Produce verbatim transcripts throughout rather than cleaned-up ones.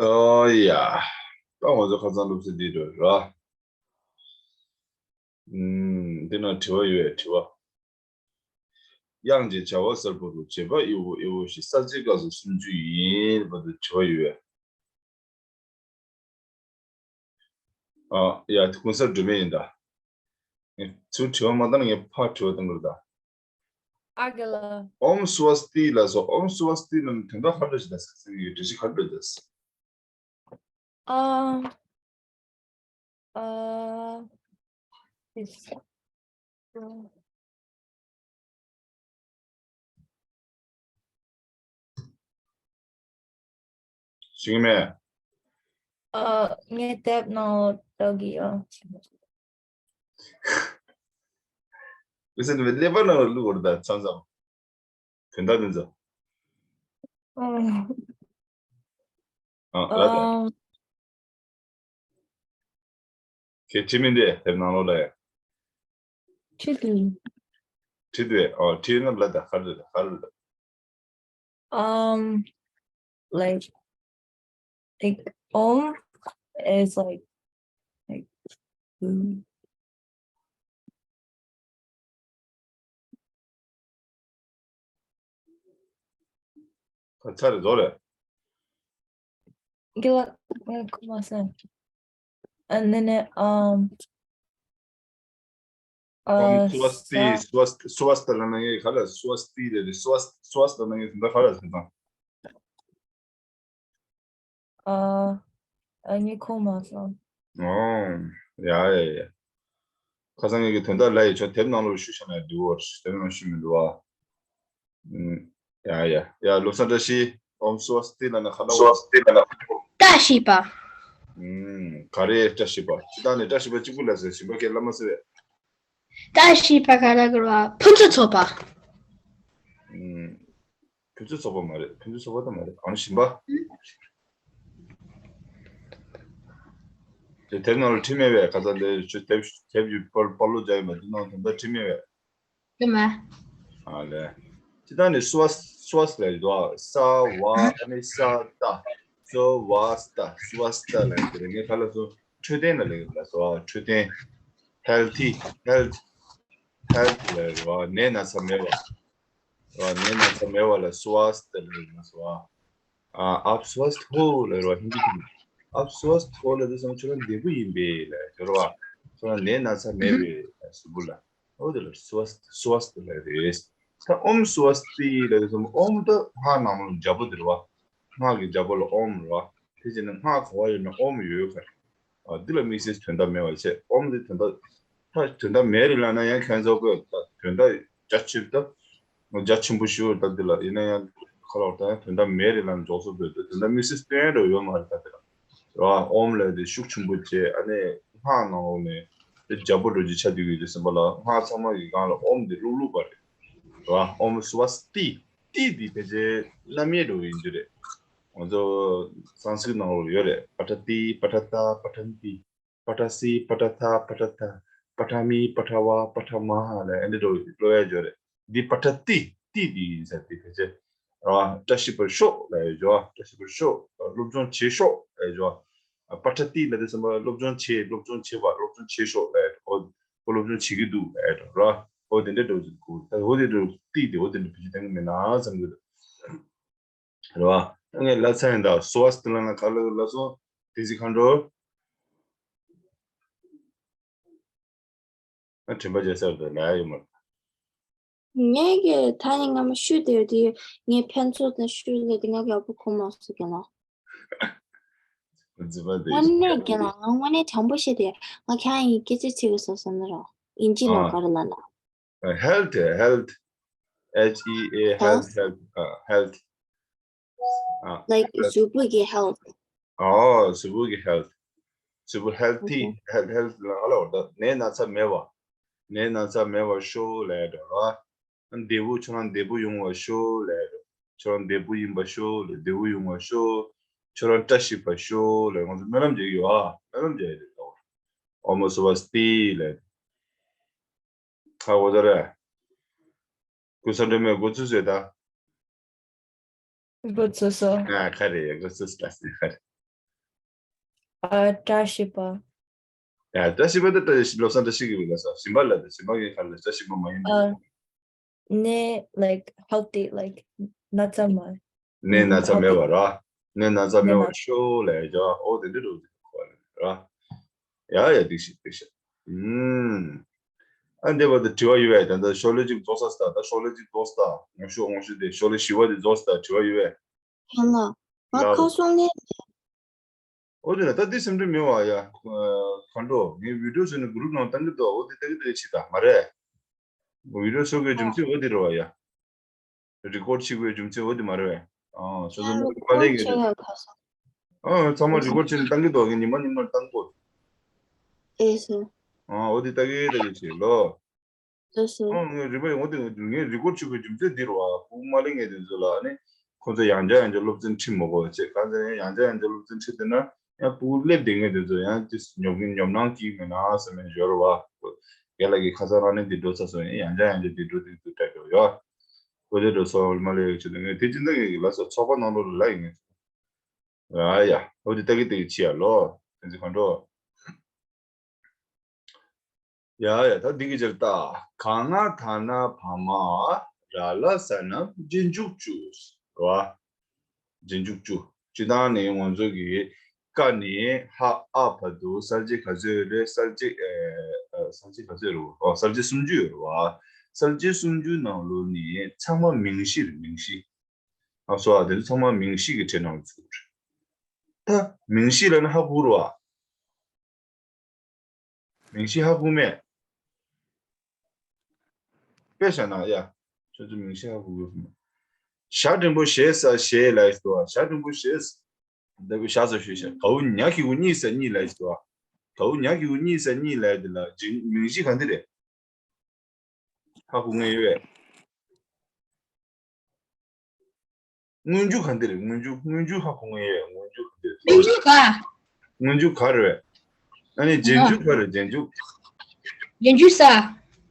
ཨོ་ཡ། ད་ང་ཚོ་ཁ་སང་སློབ་ཚན་འདི་འགྲོ་ར། ཨུམ། འདི་ན་དྲི་བ་ཡོད། དྲི་བ། དབྱངས་ཀྱི་བྱ་བ་གསལ་པོ་རུ་བྱེད་པ་ཨི་བོ་ཨི་བོ་ཞེས་ས་བཅད་སྐབས་སུ་སུམ་ཅུ་ཡིན་པ་དུ་དྲི་བ་ཡོད། ཨ་ཡ། དེ་གུང་སར་སྒྲོལ་མ་ཡིན་ད། ངས་ཚུར་དྲི་བ་མ་བཏང་ན་ངས་ཕར་དྲི་བ་བཏང་དགོས་རེད་ད། ཨ་ག་ལ། ཨོམ་སུ་བ་སྟི་ལ་སོ། ཨོམ་སུ་བ་སྟི་ལ་ནི་དོན་དག་ག་འདྲ་ཞིག་ད་ཟེར་ངས་འགྲེལ་བཤད་ག་འདྲ་ད་ཟེར། ཨ། ཨ། ཨིས། ཤེས་ཀྱི་མེད། ཨ། ངས་དེབ་ནང་ལ་ལྟ་གི་ཡོད། ཨེ་སེ་ནི་ཀླད་པ་ནང་ལ་བླུགས་པ་རེད་ད་མཚམས་མཚམས། དོན་དག་དེ་ཚོ། ཨ། ཨ། ལ་ད། ཨམ། ཁྱེད་བྲིས་མིན་དེ་དེབ་ནང་ལོགས་ལ་ཡ། བྲིས་འདུག་བྲིས་འདུག་ཨོ། བྲིས་ན་ལ་ད་ག་རེ་རེད། ག་རེ་རེད། Um, like, like, Om is like, like, mm. ཚར་རེད་རྫོགས་རེད། གི་ལ་ཁོ་མ་སེམས། And then it, um, ཨོམ་uh, སུ་བ་སྟི། སུ་བ་སྟི། སུ་བ་སྟི་ལ་ན་ངས་ག་ལ་སུ་བ་སྟི་ལ་རེད། སུ་བ་སུ་བ་སྟི་ལ་ན་ངས་ད་ག་ལ་ཟེར་དང་། ཨ། ཨ་ནི་ཁོ་མ་སོང་། ཨོ། ཡ་ཡ་ཡ། ཁ་སང་ངེད་ཀྱི་དོན་དག་ལ་ཡི་ཆོ་དེབ་ནང་ལོགས་ཞུ་ཤ་ན་འདུག་བར་དེབ་ནང་ཞུ་མི་འདུག་བ། ཨུམ། ཡ་ཡ་ཡ། བློ་བཟང་བཀྲ་ཤིས། ཨོམ་སུ་བ་སྟི་ལ་ན་ཁ་ལ་བ། བཀྲ་ཤིས་པ། ཨུམ། ག་རེ་བཀྲ་ཤིས་པ། སྤྱི་བཏང་ནས་བཀྲ་ཤིས་པ་གཅིག་པུ་ལ་ཟེར་ཞིམ་པ་ཁས་ལ་མ་ཟེར་བས། བཀྲ་ཤིས་པ་ག་རེ་གོ་བ། ཕུན་སུམ་ཚོགས་པ། ཨུམ། ཕུན་སུམ་ཚོགས་པ་མ་རེད། ཕུན་སུམ་ཚོགས་པ་ད་མ་རེད། ཨ་ནི་ཞིམ་པ། དེ་དེབ་ནང་ལ་བྲིས་མེད་པས། ཁ་ཚ་ལས་ཆུ་དེབ་དེབ་ཀྱི་པར་པར་ལོ་རྒྱག་ཡོད་མ། དེ་ནང་དོན་དག་བྲིས་མེད་པས། ལེ་མ། ཨ་ལེ། སྤྱི་བཏང་ནས་སུ་བ་སུ་བ་ལ་ཡོད་དོ། ས་བ་ཨ་ནི་ས་ཏ། སོ་བ་སྟ། སུ་བ་སྟ་ལ་ཡོད་དེ་རེད། ངས་ཁ་ལ་སོ་འཕྲོད་བསྟེན་ལ་ལེགས་ལ་སོ་འཕྲོད་བསྟེན། ཧེལ་ཐི། ཧེལ་ཐི། ཧེལ་ཐི་ལ་ཡོད་དོ། ནད་ན་ཚ་མེད་པ། ནད་ན་ཚ་མེད་པ་ལ་སུ་བ་སྟ་ལ་ཡོད་ལ་སོ། ཨ། ཨབ་སུ་བ་སྟ་ཧོ་ལ་ཡོད་དོ། ཧིན་དི་གི། ཨབ་སུ་བ་སྟ་ཧོ་ལ་དེ་སོང་ཁྱོད་རང་བདེ་པོ་ཡིན་པས་ལ་ཡོད་དོ། ཁྱོད་རང་ནད་ན་ཚ་མེད་པས་ལ་གཟུགས་པོ་ལ། འོ་དེ་ལ་སུ་བ་སུ་བ་སྟི་ལ་རེད། ད་ཨོམ་སུ་བ་སྟི་ལ་རེད་སོང་། ཨོམ་ད་སྔགས་ནང་ལ་ལྗགས་པོ་དེ་རེད་བ། སྔགས་ཀྱི་ལྗགས་པོ་ལ་ཨོམ་རེད་བ། དེ་བྱས་ན་སྔགས་ག་བ་ཡོད་ན་ཨོམ་ཡོད་ག་རེད། ཨ། འདི་ལ་དམིགས་བསལ་དོན་དག་མེད་པ་བྱས། ཨོམ་དེ་དོན་དག་ད་དོན་དག་མེད་རེད་ལབ་ན་ཡང་ཁྱད་མཚར་པོ། ད་དོན་དག་རྒྱ་ཆེ་ད། རྒྱ་ཆེན་པོ་ཞིག་རེད་ད་འདི་ལ། ཡིན་ན་ཡང་ཁ་ལོག་ད་ཡང་དོན་དག་མེད་རེད་ལབ་ན་འཇོག་སོ་བོད་དུ་དོན་དག་དམིགས་བསལ་སྟོན་འགྲོ་ཡོད་མ་རེད་ད་འདི་ལ། རེད་བ། ཨོམ་ལབ་དེ་ཤུགས་ཆེན་པོ་བྱས། ཨ་ནི་སྔགས་ནང་ལོགས་ནས་དེ་རྒྱ་པོ་འགྲོ་རྒྱུ་ཆ་དུས་ཀྱི་དུས་ཟིན་པ་ལ་སྔགས་ཚང་མ་གི་སྒང་ལ་ཨོམ་དེ་བླུག་བླུག་པ་རེད། རེད་བ། ཨོམ་སུ་བ་སྟི། ཏི་དེ་ཕལ་ཆེར་རྣམ་དབྱེ་འགྲོ་ཡིན་རྒྱུ་རེད། ང་ཚོ་སང་སྐྲིད་ནང་ལོགས་ཡོད་རེད། པ་ཏྲ་ཏི། པ་ཏྲ་ཏ། པ་ཏྲ་ཏི། པ་ཏྲ་སི། པ་ཏྲ་ཐ། པ་ཏྲ་ཐ། པ་ཏྲ་མི། པ་ཏྲ་ཝ། པ་ཏྲ་མ་ཧ་ལ་ཨེ་འདྲ་འགྲོ་ཀློག་ཡ་ཡོད་རེད། འདི་པ་ཏྲ་ཏི། ཏི་འདི་ཡིན་ས་དེ་ཕལ་ཆེར། རེད་བ། བཀྲ་ཤིས་པར་ཤོག་ལབ་ཡ་ཡོད། བཀྲ་ཤིས་པར་ཤོག་སློབ་སྦྱོང་བྱེད་ཤོག་ལབ་ཡ་ཡོད། པ་ཏྲ་ཏི་ལབ་དུས་ཙམ་པ་སློབ་སྦྱོང་བྱེད། སློབ་སྦྱོང་བྱེད་པ། སློབ་སྦྱོང་བྱེད་ཤོག་ལབ་ཡ། ཨོ། ཁོ་སློབ་སྦྱོང་བྱེད་ཀྱི་འདུག་ལབ་ཡ་རེད་བ། ཨོ་དེ་འདྲ་འགྲོ་རྒྱུ་ཁུ། ད་ཨོ་དེ་འདྲ་ཏི་དེ་ཨོ་དེ་འདྲ་བེད་སྤྱོད་གཏོང་གི་མེད་ན་བསམ་གྱི་འདུག་རེད་བ། ད་ངས་ལབ་ཚར་ཡིན་ད། སུ་བ་སྟི་ལ་ན་ག་ལ་ལ་སོང་། དེ་ཟིག་གང་འགྲོ། ཨ། དྲན་པ་བརྗེད་ས་རེད་ལབ་ཡ་ཡོད་མ་རེད། ངས་ཀྱི་ད་ནི་སྔ་མ་ཤུ་དེ་དེ་ངས་ཕན་ཚུན་དང་ཤུ་ལས་དེ་ང་གི་ཨ་ཕོ་ཁོ་མ་སུ་གི་ལ། རྫུན་མ་དེ་དངོས་གནས་ཀྱི་ལ། ང་དངོས་གནས་དྲང་པོ་བཤད་དེ་ང་ཁྱེད་རང་ཡིན་སྐད་ཆ་ཚིག་གི་སོ་སོ་ན་ར་ཨིན་ཇི་ལ་ཨ། ག་རེ་ལབ་ན། ཨ། ཧེལ་ཐི། ཧེལ་ཐི། ཨེཆ་ཨི་ཨེ། ཧེལ་ཐི། ཧེལ་ཐི། ཨ། ཧེལ་ཐི། ཨ། Like ཧེལ་ཐི། གཟུགས་པོ་གི་ཧེལ་ཐི། ཨོ། གཟུགས་པོ་གི་ཧེལ་ཐི། གཟུགས་པོ་ཧེལ་ཐི། ཨོ་ཁེ། ཧེལ་ཐི། ཧེལ་ཐི་ལ་ང་ལ་བར་ད་ནད་ན་ཚ་མེད་པ། ནད་ན་ཚ་མེད་པར་ཤོག་ལབ་ཡ་འདྲ་བ། བདེ་པོ། ཁྱོད་རང་བདེ་པོ་ཡོང་བར་ཤོག་ལབ་ཡ་འདྲ། ཁྱོད་རང་བདེ་པོ་ཡིན་པར་ཤོག་ལབ། བདེ་པོ་ཡོང་བར་ཤོག་ཁྱོད་རང་བཀྲ་ཤིས་པར་ཤོག་ལབ། ང་ཚོ་སྨོན་ལམ་རྒྱག་གི་ཡོད་ཨ། སྨོན་ལམ་རྒྱག་ཡ་དེ་ལྟ་བུ། ཨོ་མ་སུ་བ་སྟི་ལབ། ཧ་གོ་ད་རེད། ཀུན་བཟང་སྒྲོལ་མས་འགོ་ཚུགས་ཟེར་ད། འགོ་ཚུགས་སོ། ཨ། ཁ་རེད། འགོ་ཚུགས་ད་ཟེར་ཁ་རེད། ཨ། བཀྲ་ཤིས་པ། ཡ། བཀྲ་ཤིས་པ་དེ་བཀྲ་ཤིས། བློ་བཟང་བཀྲ་ཤིས་ཀྱི་ལ་སོ། ཞིམ་པ་ལ་དེ་ཞིམ་པ་གི་ཁ་ལ་བཀྲ་ཤིས་པ་མ་ཡིན་ཨ། ནི་like healthy, like ན་ཚ་མ། ནི་ན་ཚ་མེད་པ་ར། ནི་ན་ཚ་མེད་པ་ཤོ་ལ་ཡ། ཨོ་དེ་འདྲ་རུ་དེ་ཁོ་ལ་ར། ཡ་ཡ། འགྲིག་ཤིག་འགྲིག་ཤིག་ཨུམ། ཨ་འདི་བར་དུ་དྲི་བ་ཡོད་པས། ད་ལྟ་ཤོ་ལོ་ཅིག་རྫོགས་ས་ད། ཤོ་ལོ་ཅིག་རྫོགས་ས། ངོ་ཤོ་ངོ་ཤོ་དེ་ཤོ་ལོ་བཞི་བ་དེ་རྫོགས་ས། དྲི་བ་ཡོད་པས། ཡང་ལ། ང་ལ་ཁ་སང་ནས། འོ་དེ་ལ་ད་འདི་སེམས་ཁྲལ་མེད་པ་ཡ། ཁ་འགྲོ། ངས་བི་ཌིའོ་བཟོས་ནས་གུ་རུབ་ནང་བཏང་གི་འདུག་འོ་དེ་ལྟ་གི་འདུག་ཅི་ད་མ་རེད། བི་ཌིའོ་བཟོ་དགོས་རྒྱུ་མཚན་འོ་དེ་རེད་པ་ཡ། རི་ཀོཌ་བྱེད་དགོས་རྒྱུ་མཚན་འོ་དེ་མ་རེད་པས། ཨ་སོ་སོ་མ་ལས་ངེས་དེ། ཨ་ཚང་མ་རི་ཀོཌ་བྱས་ནས་བཏང་གི་འདུག་ངས་ཉི་མ་ཉི་མར་བཏང་དགོས། ཨེ་སོ། ཨ་འོ་དེ་ལྟ་གི་ལྟ་གི་བྱེད་ལོ། ཨ་ངས་རིམ་པ་ཡོང་དེ་ངས་རི་ཀོཌ་བྱེད་དགོས་རྒྱུ་མཚན་འདི་རེད་པ། ཕྲུ་གུ་མ་ལས་ངེས་དེ་ཚོ་ལ་ནི་ཁོ་ཚོ་ཡང་བསྐྱར་ཡང་བསྐྱར་སློབ་ཚན་ཁྲིད་མི་དགོས་བྱས། གང་ཟེར་ན་ཡང་བསྐྱར་ཡང་བསྐྱར་སློབ་ཚན་ཁྲིད་དེ་ན་ཡང་ཕྲུ་གུ་སླེབས་བསྡད་མཁན་དེ་ཚོ་ཡང་ཅི་ཉོབ་ཉོབ་སྣང་སྐྱེ་མེད་ན་བསམ་ཡང་ཡོད་རེད་པ། རྒན་ལགས་ཀྱིས་ཁ་སང་རང་ནས་འདི་འགྲོ་ཚར་སོང་། ཡང་བསྐྱར་ཡང་བསྐྱར་འདི་འགྲོ་འདི་འདུག་སྤྲད་འགྲོ་ཡོད། ཁོ་ཚོ་འགྲོ་སོང་མ་ལས་ཡོད་ཆེད་དུ་ངས་དེ་ཅི་འདྲ་ངས་ལ་སོགས་ཚོགས་པ་ནང་ལོགས་ལ་ལ་ཡིན་ངས། ཨ་ཡ། འོ་དེ་ལྟ་གི་ལྟ་གི་བྱེད་ཡ་ལོ། དེ་ཚོ་གང་འགྲོ། ཡ་ཡ། ད་འདི་གི་ཕྱིར་ལྟ། ག་ང་ད་ན་བ་མ་ར་ལ་ས་ན་རྗེས་འཇུག་བཅུ། རེད་པ། རྗེས་འཇུག་བཅུ། སྤྱིར་བཏང་ནི་ང་ཚོ་གི་ཀ་ནས་ཧ་ཨ་བར་དུ་གསལ་བྱེད་ག་ཚོད་ཡོད་རེད། གསལ་བྱེད་ཨ་གསལ་བྱེད་ག་ཚོད་རེད། ཨོ་གསལ་བྱེད་སུམ་ཅུ་ཡོད་རེད་པ། གསལ་བྱེད་སུམ་ཅུ་ནང་ལོགས་ནས་ཚང་མ་མིང་གཞི་རེད། མིང་གཞི། ཨ་སོ། ཨ་དེ་ཚོ་ཚང་མ་མིང་གཞི་གི་གྲས་ནང་ལ་ཚུད་རེད། ད་མིང་གཞི་ལ་ནི་ཧ་གོ་རེད་པ། མིང་གཞི་ཧ་གོ་མེད། དཔེ་བཞག་ན་ཡ། ཁྱོད་ཚོ་མིང་གཞི་ཧ་གོ་གི་མེད། ཞྭ་འགྲེང་བུ་ཞེས་ས་ཞེས་ལ་ཞེས་དུ་བ། ཞྭ་འགྲེང་བུ་ཞེས། འདི་གུ་ཞྭ་ཟེར་ཞུས་ཤག་གའུ་ཉ་གི་གུ་གཉིས་ས་གཉིས་ལ་ཞེས་དུ་བ། གའུ་ཉ་གི་གུ་གཉིས་ས་གཉིས་ལ་འདི་ལ་མིང་གཞི་ག་འདི་རེད། ཧ་གོ་ངེས་ཡོད། སྔོན་འཇུག་ག་འདི་རེད། སྔོན་འཇུག་སྔོན་འཇུག་ཧ་གོ་ངེས་ཡོད། སྔོན་འཇུག་ག་འདི་རེད། སྔོན་འཇུག་ག་སྔོན་འཇུག་ག་རེད། ཨ་ནི་རྗེས་འཇུག་ག་རེད། རྗེས་འཇུག་རྗེས་འཇུག་ས།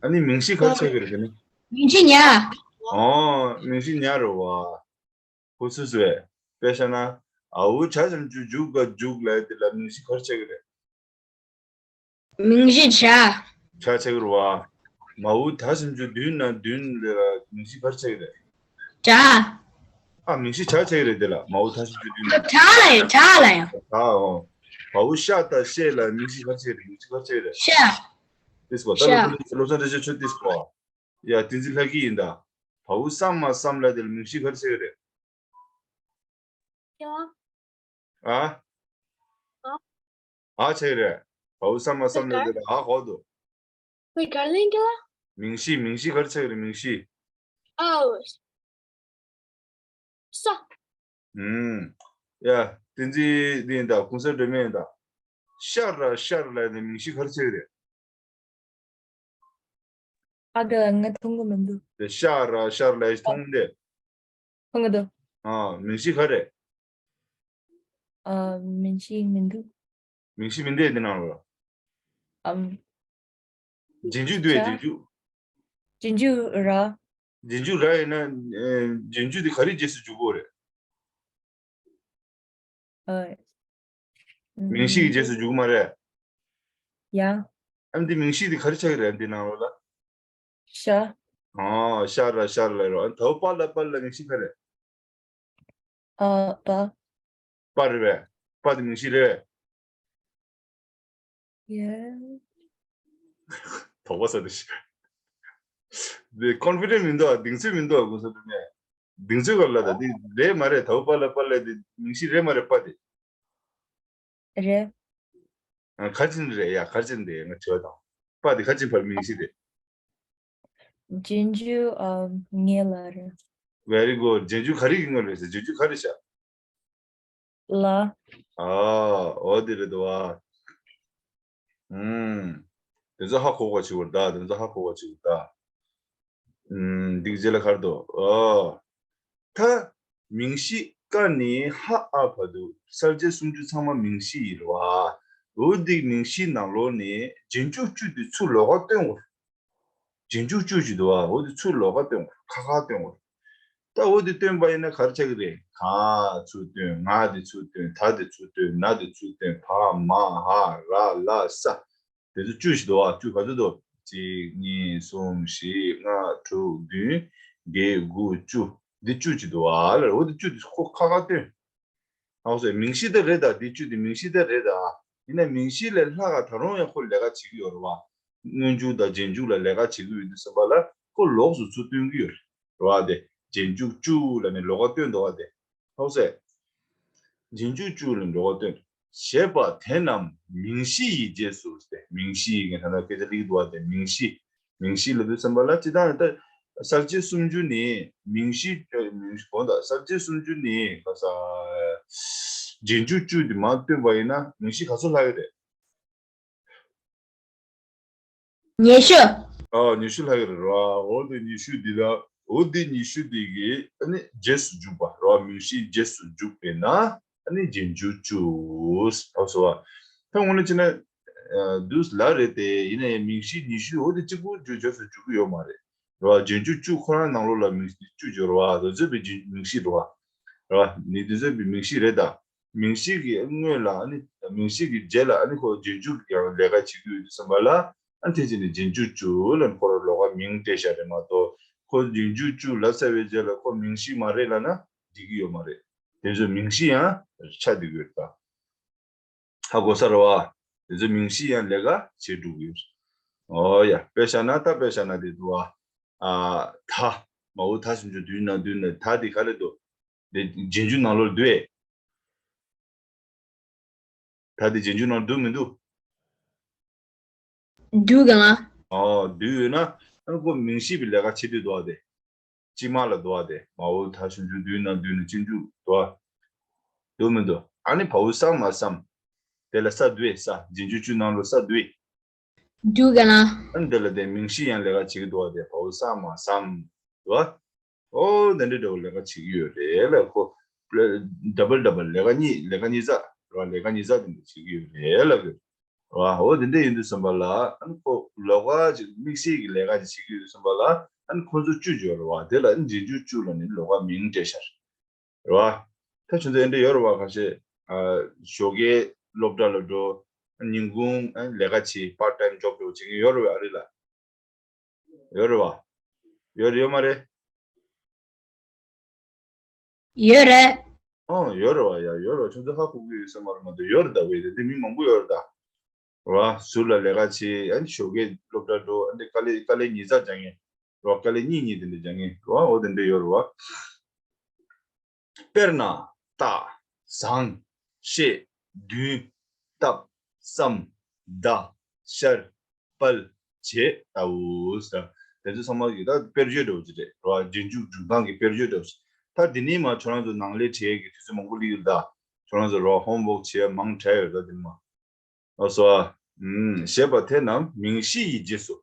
ཨ་ནི་མིང་གཞི་ག་ཆགས་ཀྱི་རེད་དེ་ནི། མིང་གཞི་ཉ། ཨོ་མིང་གཞི་ཉ་རེད་པ། ཧུ་སུ་སུ་བས། དཔེ་བཞག་ན། ཨའུ་བྱ་ཞབས་ཀྱུ་འཇུག་ག་འཇུག་ལ་དེ་ལ་མིང་གཞི་ག་རེ་ཆགས་ཀྱི་རེད། མིང་གཞི་བྱ། བྱ་ཆགས་ཀྱི་རེད་པ། མའུ་ད་ཞབས་ཀྱུ་མདུན་ན་མདུན་ལ་མིང་གཞི་ག་རེ་ཆགས་ཀྱི་རེད། བྱ། ཨ་མིང་གཞི་བྱ་ཆགས་ཀྱི་རེད་དེ་ལ། མའུ་ད་ཞབས་ཀྱུ་མདུན་ན། བྱ་ལ་ཡ། བྱ་ལ་ཡ། བྱ་འོ། བའུ་ཤ་ད་ཤེ་ལ་མིང་གཞི་ག་རེ་ཆགས་ཀྱི་རེད། མིང་གཞི་ག་རེ་ཆགས་ཀྱི་རེད། ཤ། དེ་སྐོར་ད་ཤ། ལོ་ཚོད་ལོ་ཚོད་འདྲ་ཆེ་ཆོ་དེ་སྐོར། ཡ་བསྟན་འཛིན་ལྷ་སྐྱིད་ཡིན་ད། བའུ་སམ་མ་སམ་ལ་དེ་ལ་མིང་གཞི་ག་རེ་ཆགས་ཀྱི་རེད། ཨ། ཨ་ཆགས་ཀྱི་རེད། བའུ་སམ་མ་སམ་ལ་དེ་ལ་ཨ་གོ་འདུག་ཁོས་ག་རེ་ལེན་གྱི་ལ། མིང་གཞི་མིང་གཞི་ག་རེ་ཆགས་ཀྱི་རེད། མིང་གཞི། ཨོ། ས། ཨུམ། ཡ་བསྟན་འཛིན་འདི་ཡིན་ད། གུང་སེང་སྒྲོལ་མ་ཡིན་ད། ཤར་ར་ཤར་ལ་དེ་མིང་གཞི་ག་རེ་ཆགས་ཀྱི་རེད། ཨ་དེ་ངས་མཐོང་གི་མི་འདུག་དེ་ཤ་ར་ཤར་ལ་མཐོང་དེ། མཐོང་གི་འདུག་ཨ་མིང་གཞི་ག་རེ། ཨ་མིང་གཞི་མི་འདུག་མིང་གཞི་མི་འདུག་དེ་ནང་ལ། ཨམ། རྗེས་འཇུག་འདུག་རྗེས་འཇུག་རྗེས་འཇུག་ར། རྗེས་འཇུག་ར་ཡིན་ན། ཨེ། རྗེས་འཇུག་དེ་ག་རེ་རྗེས་སུ་འཇུག་གི་རེད། ཨ། མིང་གཞི་གི་རྗེས་སུ་འཇུག་གི་མ་རེད། ཡ། ཨ་འདི་མིང་གཞི་དེ་ག་རེ་ཆགས་ཀྱི་རེད། འདི་ནང་ལོགས་ལ། ཤ། ཨ་ཤ་ར་ཤ་ར་ལ་རོ། ཨ་ད་པ་ལ་པ་ལ་མིང་གཞི་ག་རེད། ཨ་པ། པ་རེད་པས། པ་དེ་མིང་གཞི་རེད། ཡ། དོགས་པ་ཟ་དེ་ཤི། འདི་ཀོན་ཕི་ཌེན་ཊི་མི་འདུག་གདེང་ཚོད་མི་འདུག་གུང་སེང་སྒྲོལ་མ། གདེང་ཚོད་ག་ལ་ད་འདི་རེད་མ་རེད། ད་པ་ལ་པ་ལ་དེ་མིང་གཞི་རེད་མ་རེད། པ་དེ། རེད། ཨ་ག་ཅིན་རེད་ཡ། ག་ཅིན་རེད། ང་དྲི་བ་དང་། པ་དེ་ག་ཅིན་ཕར་མིང་གཞི་རེད། རྗེས་འཇུག་ཨ་ངེས་ལ་རེད། Very good. རྗེས་འཇུག་ག་རེ་གི་ངེས་ལ་རེད་ཟེར། རྗེས་འཇུག་ག་རེ་བྱ། ལ། ཨ་འོ་དེ་རེད་དོ། ཨ་ཨུམ། དེ་ཚོ་ཧ་གོ་བ་བྱེད་དགོས་ད། དེ་ཚོ་ཧ་གོ་བ་བྱེད་དགོས་ད། ཨུམ། འདི་གི་རྗེས་ལ་ག་རེ་འདུག་ཨ། ད་མིང་གཞི་ཀ་ནས་ཧ་ཨ་བར་དུ་གསལ་བྱེད་སུམ་ཅུ་ཚང་མ་མིང་གཞི་ཡིན་རེད་པ། འོ་འདི་མིང་གཞི་ནང་ལོགས་ནས་རྗེས་འཇུག་བཅུ་དེ་ཚུར་ལོགས་ཀ་སྟོན་དགོས། རྗེས་འཇུག་བཅུ་ཅིག་འདུག་པ། འོ་དེ་ཚུར་ལོགས་ཀ་སྟོན་དགོས། ཁ་ཁ་སྟོན་དགོས། ད་འོ་དེ་བཏོན་པ་ཡིན་ན་ག་རེ་ཆགས་ཀྱི་རེད། ག་ཚུར་བཏོན། ང་དེ་ཚུར་བཏོན། ད་དེ་ཚུར་བཏོན། ན་དེ་ཚུར་བཏོན། བ་མ་འ་ར་ལ་ས། དེ་ཚོ་བཅུ་ཞིག་འདུག་བ། བཅུ་ག་ཚོད་འདུག་གཅིག་གཉིས་གསུམ་བཞི་ལྔ་དྲུག་བདུན་བརྒྱད་དགུ་བཅུ། འདི་བཅུ་ཅིག་འདུག་བ་ལ། འོ་དེ་བཅུ་དེ་ཁོ་ཁ་ཁ་བཏོན། ཨའོ་ཟེར། མིང་གཞི་དེ་རེད་ད། འདི་བཅུ་དེ་མིང་གཞི་དེ་རེད་ད། ཡིན་ན་མིང་གཞི་ལས་ལྷག་ག་ད་རུང་ཡང་ཁོ་ལས་ཀ་བྱེད་ཀྱི་ཡོད་རེད་བ། སྔོན་འཇུག་དང་རྗེས་འཇུག་ལ་ལས་ཀ་བྱེད་ཀྱི་ཡོད་དུས་ཙམ་པ་ལ་ཁོ་ལོགས་སུ་ཚུར་བཏོན་གྱི་ཡོད་རེད་བ། དེ་རྗེས་འཇུག་བཅུ་ལ་ནི་ལོགས་ཀ་བཏོན་འདུག་བ། དེ་ཨའོ་ཟེར། རྗེས་འཇུག་བཅུ་ལ་ལོགས་ཀ་བཏོན། ཞེས་པ་དེ་རྣམས་མིང་གཞི་ཡི་རྗེས་སུ་སྟེ། མིང་གཞི་ཡི་ངས་ད་ལྟ་སྐད་ཆ་ལེགས་འདུག་བ། དེ་མིང་གཞི། མིང་གཞི་ལབ་དུས་ཙམ་པ་ལ་སྤྱིར་བཏང་ད་གསལ་བྱེད་སུམ་ཅུ་ནི་མིང་གཞི། མིང་གཞི་གོང་དང་གསལ་བྱེད་སུམ་ཅུ་ནི་ག་ས། རྗེས་འཇུག་བཅུ་དེ་མར་བཏོན་པ་ཡིན་ན་མིང་གཞི་ག་ཚོད་ལྷག་གི་རེད། ཉི་ཤུ། ཨ། ཉི་ཤུ་ལྷག་གི་རེད་ར། འོ་དེ་ཉི་ཤུ་འདི་ལ། འོ་དེ་ཉི་ཤུ་འདི་གི་ཨ་ནི་རྗེས་སུ་འཇུག་པ་ར། མིང་གཞི་རྗེས་སུ་འཇུག་པས་ན་ཨ་ནི་རྗེས་འཇུག་བཅུ། ཨོ་སོ་བ། ད་དངོས་གནས་བྱས་ན་འདུག་ལ་རེད་དེ། ཡིན་ན་ཡང་མིང་གཞི་ཉི་ཤུ་འོ་དེ་གཅིག་པུ་རྗེས་སུ་འཇུག་གི་ཡོད་མ་རེད་ར། རྗེས་འཇུག་བཅུ་ཁོ་རང་ནང་ལོགས་ལ་མིང་གཞི་བཅུ་ཡོད་ར་བ། དེ་ཚོ་བའི་མིང་གཞི་རེད་བ། ར། ནི་དེ་ཚོ་བའི་མིང་གཞི་རེད་ད། མིང་གཞི་གི་སྔོན་ལ་ཨ་ནི་མིང་གཞི་གི་རྗེས་ལ་ཨ་ནི་ཁོ་རྗེས་འཇུག་གི་ཡང་ལས་ཀ་བྱེད་ཀྱི་ཡོད་དུས་ཙམ་པ་ལ། ཨ་ནི་དེ་བྱས་ནས་རྗེས་འཇུག་བཅུ་ལ་ཁོ་ར་ལོགས་ཀ་མིང་སྤྲད་བཞག་རེད་མ་གཏོགས། ཁོ་རྗེས་འཇུག་བཅུ་ལབ་ཚར་བའི་རྗེས་ལ་ཁོ་མིང་གཞི་མ་རེད་ལབ་ན་འགྲིག་གི་ཡོད་མ་རེད། དེ་ཚོ་མིང་གཞི་ཡང་ཆགས་བསྡད་ཀྱི་ཡོད་རེད་ད། ཧ་གོ་ས་རེད་བ། དེ་ཚོ་མིང་གཞི་ཡང་ལས་ཀ་བྱེད་འགྲོ་གི་ཡོད་རེད། ཨོ་ཡ། དཔེ་བཞག་ན་ད། དཔེ་བཞག་ན་དེ་འདུག་བ། ཨ། ད། མ་འོ་ད་སུམ་ཅུ་བདུན་ན་བདུན་ན་ད་དེ་ག་རེ་འདུག་དེ་རྗེས་འཇུག་ནང་ལོགས་འདུག་ཨེ། ད་དེ་རྗེས་འཇུག་ནང་འདུག་མི་འདུག་འདུག་ག་ལ། ཨོ། འདུག་ཡོད་ན་ཨ་ནི་ཁོ་མིང་གཞི་པའི་ལས་ཀ་བྱེད་དུས་འདུག་བ། དེ་སྤྱི་མ་ལ་འདུག་བ། དེ་མ་འོ་ད་སུམ་ཅུ་བདུན་ན་བདུན་ན་རྗེས་འཇུག་འདུག་བ། འདུག་མི་འདུག་ཨ་ནི་བའོ་ས་མ་སམ། དེ་ལ་ས་འདུག་ཨེ། ས་རྗེས་འཇུག་བཅུ་ནང་ལོགས་ས་འདུག་ཨེ། འདུག་ག་ལ། ཨ་ནི་དེ་ལ་དེ་མིང་གཞི་ཡང་ལས་ཀ་བྱེད་ཀྱི་འདུག་བ། དེ་བའོ་ས་མ་སམ། འདུག་བ། ཨོ་དེ་འདྲའི་འདྲ་བོ་ལས་ཀ་བྱེད་ཀྱི་ཡོད་རེད་ལ། ཁོ་ཌབ་ལ་ཌབ་ལ་ལས་ཀ་གཉིས། ལས་ཀ་གཉིས་ཚར་ར། ལས་ཀ་གཉིས་ཚར་དེ་འདྲ་བྱེད་ཀྱི་ཡོད་རེད་ལ། ར། ཨོ་དེ་འདྲ་ཡིན་དུས་ཙམ་པ་ལ་ཨ་ནི་ཁོ་ལོགས་ཀ་ཅིག་དམིགས་བསལ་གྱི་ལས་ཀ་ཅིག་བྱེད་ཀྱི་ཡོད་དུས་ཙམ་པ་ལ་ཨ་ནི་ཁོ་ཚོ་བཅུ་ཡོད་རེད་བ། དེ་ལ་ཨ་ནི་རྗེས་འཇུག་བཅུ་ལ་ནི་ལོགས་ཀ་མིང་སྤྲད་ཤར། རེད་བ། ད་ཁྱོད་ཚོ་ཨེ་འདྲ་ཡོད་རེད་བ། ཁ་ཤས་ཨ་ཞོགས་ཀས་སློབ་གྲྭ་ལ་འགྲོ། ཉིན་གུང་ཨ་ལས་ཀ་བྱེད། པར་ཊའིམ་ཇོབ་འདྲ་བོ་བྱེད་མཁན་ཡོད་རེད་བ། ཨ་རེད་ལ། ཡོད་རེད་བ། ཡོད་རེད་ཡོད་མ་རེད། ཡོད་རེད། ཨང་། ཡོད་རེད་བ། ཡ། ཡོད་རེད་བ། ཁྱོད་ཚོ་ཧ་གོ་གི་ཡོད་ས་མ་རེད་མ་གཏོགས། ཡོད་རེད་ད། བས་དེ་མི་མང་པོ་ཡོད་རེད་ད། རེད་བ། ཟུར་ལ་ལས་ཀ་བྱེད། ཨ་ནི་ཞོགས་ཀས་སློབ་གྲྭ་འགྲོ། ཨ་ནི་དཀའ་ལས་དཀའ་ལས་ཉིས་རྩ་རྒྱག་མཁན། རེད་བ། དཀའ་ལས་གཉིས་གཉིས་དེ་འདྲ་རྒྱག་མཁན། རེད་བ། འོ་དེ་འདྲ་ཡོད་རེད་བ། དཔེར་ན། བཏགས། བཟང་། བཤད། འདུན། བཏབ། བསམ། བརྡ། ཤར། སྤེལ། བྱེད་ལྟ་བུ། དེ་ཚོ་ཚང་མ་གི་ད་དཔེར་བརྗོད་འདྲ་བོ་ཅིག་རེད་ར། རྗེས་འཇུག་སྒྲུབ་སྟངས་ཀྱི་དཔེར་བརྗོད་འདྲ་བོ་ཅིག་ད་འདི་ནས་མར་ཁྱོད་རང་ཚོ་ནང་ལས་བྲིས་ཀྱི་དུས་ཚོད་མང་པོ་སླེབས་ཡོད་ད། ཁྱོད་རང་ཚོ་ར་ཧོམ་ཝོག་བྱས་མང་དྲགས་ཡོད་ད་འདི་ནས་མར། ལགས་སོ། ཨ། ཞེས་པ་དེ་རྣམས་མིང་གཞི་ཡི་རྗེས་སུ།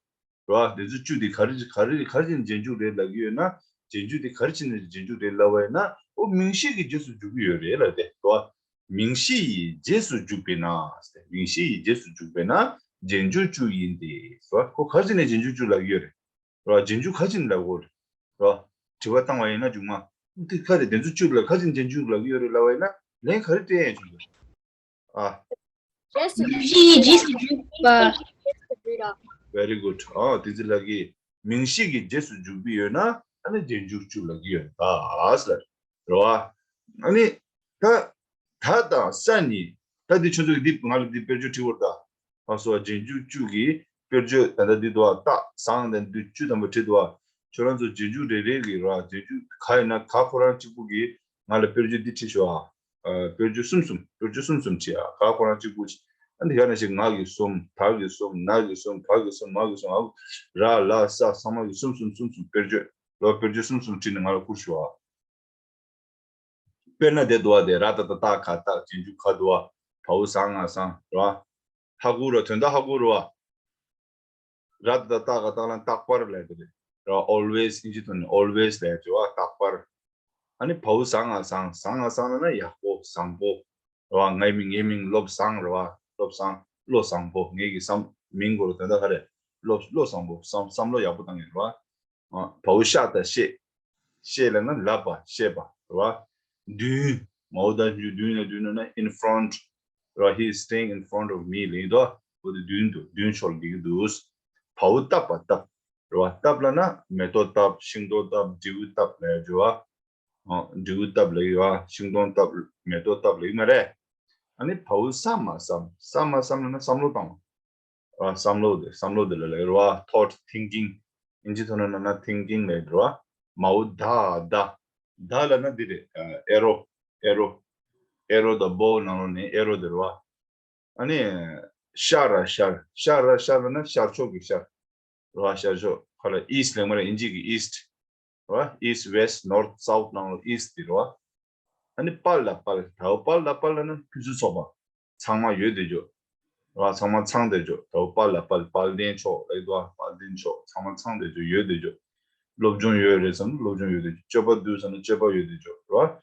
རེད་བ། འདི་ཚོ་བཅུ་དེ་ག་རེ་ག་རེ་ག་རེ་བྱས་ནས་རྗེས་འཇུག་རེད་ལབ་ཀྱི་ཡོད་ན། རྗེས་འཇུག་དེ་ག་རེ་བྱས་ནས་རྗེས་འཇུག་རེད་ལབ་པ་ཡིན་ན། ཨོ་མིང་གཞི་གི་རྗེས་སུ་འཇུག་གི་ཡོད་རེད་ལབ་དེ། རེད་བ། མིང་གཞི་ཡི་རྗེས་སུ་འཇུག་པས་ན། མིང་གཞི་ཡི་རྗེས་སུ་འཇུག་པས་ན་རྗེས་འཇུག་བཅུ་ཡིན་ཏེ། རེད་བ། ཁོ་ག་རེ་བྱས་ནས་རྗེས་འཇུག་བཅུ་ལབ་ཀྱི་ཡོད་རེད། རེད་བ། རྗེས་འཇུག་ག་རེ་བྱས་ནས་ལབ་དགོས་རེད། རེད་བ། དྲི་བ་བཏང་བ་ཡིན་ན་མཇུག་མ། འདི་ག་རེ་དེ་ཚོ་བཅུ་ལ་ག་རེ་བྱས་ནས་རྗེས་འཇུག་ལབ་ཀྱི་ཡོད་རེད་ལབ་པ་ཡིན་ན། ལན་ག་རེ་སྤྲད་ཡ་བྱུང་འདུག་ཨ། རྗེས་སུ། མིང་གཞི་ཡི་རྗེས་སུ་འཇུག་པ། Very good. ཨ། དེ་ཚོ་ལ་གི་མིང་གཞི་གི་རྗེས་སུ་འཇུག་པ་ཡོད་ན་ཨ་ནི་རྗེས་འཇུག་བཅུ་ལབ་ཀྱི་ཡོད་རེད་ད་ཟེར། རེད་བ། ཨ་ནི་ད་ད་དང་ས་ནི། ད་འདི་ཁྱོད་ཚོ་གི་འདི་ང་ལ་འདི་དཔེར་བརྗོད་བྲིས་པ་རེད་ད། ཨ་སོ། རྗེས་འཇུག་བཅུ་གི་དཔེར་བརྗོད་ད་ལྟ་འདི་འདུག་ཨ། བཏགས། བཟང་། དང་འདི་བཅུ་ཐམ་པ་བྲིས་འདུག་ཨ། ཁྱོད་རང་ཚོ་རྗེས་འཇུག་རེ་རེ་གི་ར། རྗེས་འཇུག་ག་ཡིན་ན་ག་ཁོ་རང་གཅིག་པུ་གིས་ང་ལ་དཔེར་བརྗོད་འདི་བྲིས་ཤོག་ཨ། ཨ། དཔེར་བརྗོད་གསུམ་གསུམ། དཔེར་བརྗོད་གསུམ་གསུམ་བྲིས་ཨ། ག་ཁོ་རང་གཅིག་པུ་བྲིས། ཨ་འདི་ག་ནང་བཞིན་ང་གིས་གསུམ། ད་གིས་གསུམ། ན་གིས་གསུམ། བ་གིས་གསུམ། མ་གིས་གསུམ། ཨ། ར་ལ་ས་ཚང་མ་གིས་གསུམ་གསུམ་གསུམ་གསུམ་དཔེར་བརྗོད། ལོ་དཔེར་བརྗོད་གསུམ་གསུམ་བྲིས་ནས་ང་ལ་བསྐུར་ཤོག་ཨ། དཔེར་ན་དེ་འདུག་བ། དེ་ར་ཏ་ཏ་བཏགས་ག་བཏགས། རྗེས་འཇུག་ག་འདུག་བ། བའོ་ཟ་ང་བཟང་། རེད་བ། ཧ་གོ་ར། དོན་དག་ཧ་གོ་ར་བ། ར་ཏ་ཏ་བཏགས་ག་བཏགས་ལ་རྟག་པར་ལབ་ཡ་དེ་རེད། རེད་བ། ཨོལ་ཝེས། ཨིན་ཇིའི་ཐོག་ནས་ཨོལ་ཝེས་ལབ་ཡ་དེ་རེད་བ། རྟག་པར། ཨ་ནི་བའོ་ཟ་ང་བཟང་། ཟ་ང་བཟང་ལབ་ན་ཡག་པོ། བཟང་པོ། རེད་བ། ངའི་མིང་། ངའི་མིང་བློ་བཟང་རེད་བ། བློ་བཟང་། བློ་བཟང་པོ། ངེད་ཀྱི་བསམ། མིང་གོ་ར། དོན་དག་ག་རེ། བློ། བློ་བཟང་པོ། བསམ། བསམ་བློ་ཡག་པོ་བཏང་ཡོད་རེད་བ། ཨ། བའོ་ཤ་ད་ཤེས། ཤེས་ལབ་ན་ལབ་པ་ཤེས་པ་རེད་བ། མདུན། མའོ་ད་མདུན་ལ་མདུན་ལབ་ན་in front རེད་བ། He is staying in front of me ལབ་ཀྱི་འདུག་འོ་དེ་མདུན་དུ་མདུན་ཕྱོགས་ལ་སླེབས་ཀྱི་འདུག་བའོ་བཏབ་པ་བཏབ་རེད་བ། བཏབ་ལབ་ན་མེ་ཏོག་བཏབ་ཤིང་ཏོག་བཏབ་འབྲས་བུ་བཏབ་ལབ་ཡ་བརྗོད་བ། འོ་འབྲས་བུ་བཏབ་ལབ་ཀྱི་བ། ཤིང་སྡོང་བཏབ་མེ་ཏོག་བཏབ་ལབ་ཀྱི་མ་རེད། ཨ་ནི་བའོ་བསམ་མ་བསམ་བསམ་མ་བསམ་ལབ་ན་བསམ་བློ་བཏང་བ། བསམ་བློ་དེ་བསམ་བློ་དེ་ལ་ལབ་ཀྱི་རེད་བ། thought thinking ཨིན་ཇི་ཐོག་ནས་ལབ་ན་thinking ལབ་ཀྱི་རེད་བ། མའོ་ད་ད་ད་ལབ་ན་འདི་རེད། ཨེ་རོ་ཨེ་རོ་ཨེ་རོ་དང་བོ་ནང་ལོགས་ནས་ཨེ་རོ་དེ་རེད་བ། ཨ་ནི་ཤར་ར་ཤར་ཤར་ར་ཤར་ལབ་ན་ཤར་ཕྱོགས་ཀྱི་ཤར་རེད་བ། ཤར་ཕྱོགས་ཁ་ལ་east ལབ་ཀྱི་མ་རེད། ཨིན་ཇི་གི་east རེད་བ། east west north south ནང་ལོགས་east དེ་རེད་བ། ཨ་ནི་པ་ལ་པ་ལ་ད་བའོ་པ་ལ་པ་ལབ་ན་ཕུན་སུམ་ཚོགས་པ། ཚང་མ་ཡོད་བསྡད་རྒྱུ་རེད་བ། ཚང་མ་ཚང་བསྡད་རྒྱུ། ད་བའོ་པ་ལ་པ་ལ་དཔལ་ལྡན་མཆོག་ལབ་ཀྱི་འདུག་བ། དཔལ་ལྡན་མཆོག་ཚང་མ་ཚང་བསྡད་རྒྱུ་ཡོད་བསྡད་རྒྱུ། སློབ་སྦྱོང་ཡོད་རེད་བསམ་ན་སློབ་སྦྱོང་ཡོད་བསྡད་རྒྱུ། སྤྱོད་པ་འདུག་བསམ་ན་སྤྱོད་པ་ཡོད་བསྡད་རྒྱུ་རེད་བ།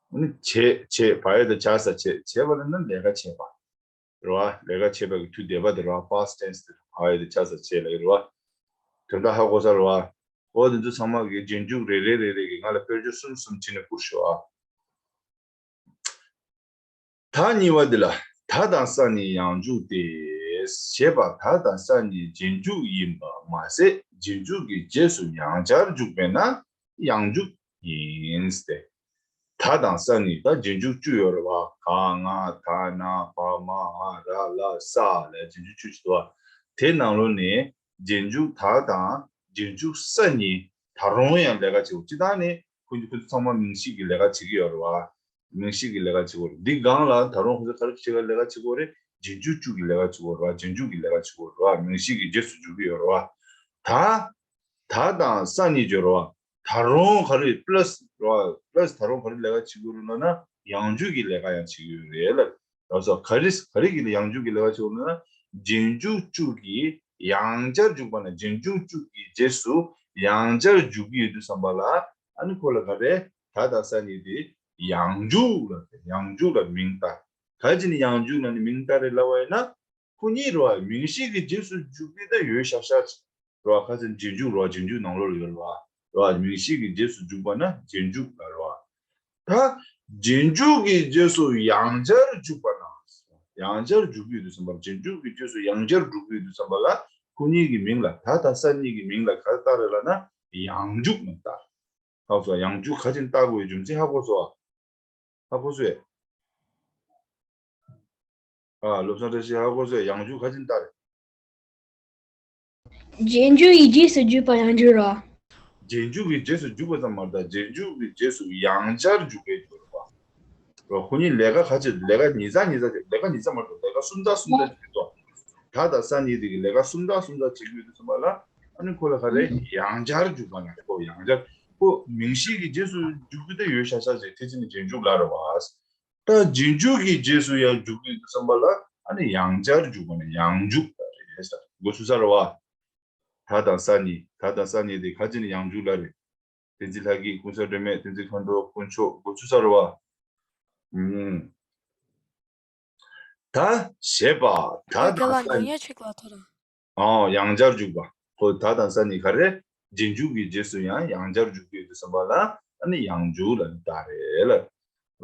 ཨ་ནི་བྱེད་བྱེད་བྱེད་བྱ་ས་བྱེད་བྱེད་པ་ལབ་ན་ལས་ཀ་བྱེད་པ། རེད་བ། ལས་ཀ་བྱེད་པ་གི་དུས་འདས་པ་དེ་རེད་བ། past tense དེ་ཧ་ཡ་དེ་ཆ་ས་བྱེད་ལ་ཡོད་རེད་བ། དོན་དག་ཧ་གོ་ས་རེད་བ། འོ་དེ་ཚོ་ཚང་མ་གི་རྗེས་འཇུག་རེ་རེ་རེ་རེ་གི་ང་ལ་དཔེར་བརྗོད་གསུམ་གསུམ་བྱས་ནས་བསྐུར་ཤོག་ཨ། ད་གཉིས་པ་འདི་ལ་ད་དང་ས་གཉིས་ཡང་འཇུག་སྟེ། ཞེས་པ་ད་དང་ས་གཉིས་རྗེས་འཇུག་ཡིན་པ་མ་ཟད་རྗེས་འཇུག་གི་རྗེས་སུ་ཡང་བསྐྱར་འཇུག་པས་ན་ཡང་འཇུག་ཡིན་ཏེ། ད་དང་ས་གཉིས་ད་རྗེས་འཇུག་བཅུ་ཡོད་རེད་བ། ག་ང་ད་ན་བ་མ་འ་ར་ལ་ས་ལ་རྗེས་འཇུག་བཅུ་ཞིག་འདུག་བ། དེ་ནང་ལོགས་ནས་རྗེས་འཇུག་ད་དང་རྗེས་འཇུག་ས་གཉིས་ད་རུང་ཡང་ལས་ཀ་བྱེད་དགོས། སྤྱིར་བཏང་ནི་ཁོ་ཚོ་ཁོ་ཚོ་ཚང་མ་མིང་གཞི་གི་ལས་ཀ་བྱེད་ཀྱི་ཡོད་རེད་བ། མིང་གཞི་གི་ལས་ཀ་བྱེད་དགོས་རེད། འདི་སྒང་ལ་ད་རུང་ཁོ་ཚོ་ག་རེ་བྱེད་ཀྱི་ལས་ཀ་བྱེད་དགོས་རེད། རྗེས་འཇུག་བཅུ་གི་ལས་ཀ་བྱེད་དགོས་རེད་བ། རྗེས་འཇུག་གི་ལས་ཀ་བྱེད་དགོས་རེད་བ། མིང་གཞི་གི་རྗེས་སུ་འཇུག་གི་ཡོད་རེད་བ། ད་ད་དང་ས་གཉིས་ཡོད་རེད་བ། ད་རུང་ག་རེ་plus རེད་བ། plus ད་རུང་ག་རེ་ལས་ཀ་བྱེད་དགོས་རེད་ལབ་ན་ཡང་འཇུག་གི་ལས་ཀ་ཡང་བྱེད་ཀྱི་ཡོད་རེད་ལབ། ལགས་སོ། ག་རེ་ག་རེ་གི་ཡང་འཇུག་གི་ལས་ཀ་བྱེད་དགོས་ན། རྗེས་འཇུག་བཅུ་གི་ཡང་བསྐྱར་འཇུག་པ་ན་རྗེས་འཇུག་བཅུ་གི་རྗེས་སུ་ཡང་བསྐྱར་འཇུག་གི་ཡོད་དུས་ཙམ་པ་ལ། ཨ་ནི་ཁོ་ལ་ག་རེ། ད་དང་ས་གཉིས་དེ་ཡང་འཇུག་ལ་ཡང་འཇུག་ལ་མིང་བཏགས། ག་ཅི་ནས་ཡང་འཇུག་ལ་ནི་མིང་བཏགས་རེད་ལབ་པ་ཡིན་ན། ཁོ་གཉིས་རེད་བ། མིང་གཞི་གི་རྗེས་སུ་འཇུག་གི་ད་ཡོད་ཤག་ཤག་ཅིག་རེད་བ། ཁ་ཚན་རྗེས་འཇུག་རེད་བ། རྗེས་འཇུག་ནང་ལོགས་ལ་ཡོད་རེད་བ། རེད་བ། མིང་གཞི་གི་རྗེས་སུ་འཇུག་པ་ན་རྗེས་འཇུག་ལ་རེད་བ། ད་རྗེས་འཇུག་གི་རྗེས་སུ་ཡང་བསྐྱར་འཇུག་པ་ན། ཡང་བསྐྱར་འཇུག་གི་ཡོད་དུས་ཙམ་པ། རྗེས་འཇུག་གི་རྗེས་སུ་ཡང་བསྐྱར་འཇུག་གི་ཡོད་དུས་ཙམ་པ་ལ་ཁོ་གཉིས་ཀྱི་མིང་ལ་ད་དང་ས་གཉིས་ཀྱི་མིང་ལ་ག་རེ་བཏགས་རེད་ལབ་ན་ཡང་འཇུག་ནས་བཏགས། ཧ་གོ་སོང་། ཡང་འཇུག་ག་ཅི་ནས་བཏགས་དགོས་ཡོད་རྒྱུ་མཚན་ཧ་གོ་སོང་། ཧ་གོ་སོང་། ཨ། བློ་བཟང་བཀྲ་ཤིས་ཧ་གོ་སོང་། ཡང་འཇུག་ག་ཅི་ནས་བཏགས་རེད། རྗེས་འཇུག་གི་རྗེས་སུ་འཇུག་པ་ཡང་འཇུག་རོ། རྗེས་འཇུག་གི་རྗེས་སུ་འཇུག་པ་ཙམ་མ་རེད། རྗེས་འཇུག་གི་རྗེས་སུ་ཡང་བསྐྱར་འཇུག་པའི་འཇུག་རེད་པ། རོ། ཁོ་གཉིས་ལས་ཀ་ག་ཅི། ལས་ཀ་ཉིས་ཚག་ཉིས་ཚག་ཅིག་ལས་ཀ་ཉིས་ཚག་མ་རེད། ལས་ཀ་སུམ་ཚག་སུམ་ཚག་ཅིག་རེད་དོ། ད་དང་ས་གཉིས་དེ་གི་ལས་ཀ་སུམ་ཚག་སུམ་ཚག་ཅིག་ཡོད་དུས་ཙམ་པ་ལ། ཨ་ནི་ཁོ་ལ་ག་རེ། ཡང་བསྐྱར་འཇུག་པ་ན་ཁོ་ཡང་བསྐྱར། ཁོ་མིང་གཞི་གི་རྗེས་སུ་འཇུག་རྒྱུ་དེ་ཡོད་ཤག་ཤག་ཅིག་དེ་ཅི་ནི་རྗེས་འཇུག་ལ་རེད་བ། ད་རྗེས་འཇུག་གི་རྗེས་སུ་ཡང་འཇུག་གི་ཡོད་དུས་ཙམ་པ་ལ། ཨ་ནི་ཡང་བསྐྱར་འཇུག་པ་ན་ཡང་འཇུག་ལ་རེད་ཟེར། མགོ་ཚོས་ས་རེད་བ། ད་དང་ས་གཉིས། ད་དང་ས་གཉིས་དེ་ག་ཅི་ནི་ཡང་འཇུག་ལ་རེད། བསྟན་འཛིན་ལྷ་སྐྱིད། ཀུན་བཟང་སྒྲོལ་མ། བསྟན་འཛིན་མཁའ་འགྲོ། དཀོན་མཆོག། མགོ་ཚོས་ས་རེད་བ། ཨུམ། ད་ཞེས་པ་ད་དང་ས་གཉིས། ཉེ་ཉེ་ཆིག་ལ་ཐོ་ར། ཨོ། ཡང་བསྐྱར་འཇུག་པ། ཁོ་ད་དང་ས་གཉིས་ག་རེ། རྗེས་འཇུག་གི་རྗེས་སུ་ཡང་ཡང་བསྐྱར་འཇུག་གི་ཡོད་དུས་ཙམ་པ་ལ། ཨ་ནི་ཡང་འཇུག་ལ་ནི་བཏགས་རེད་ལ། རེད་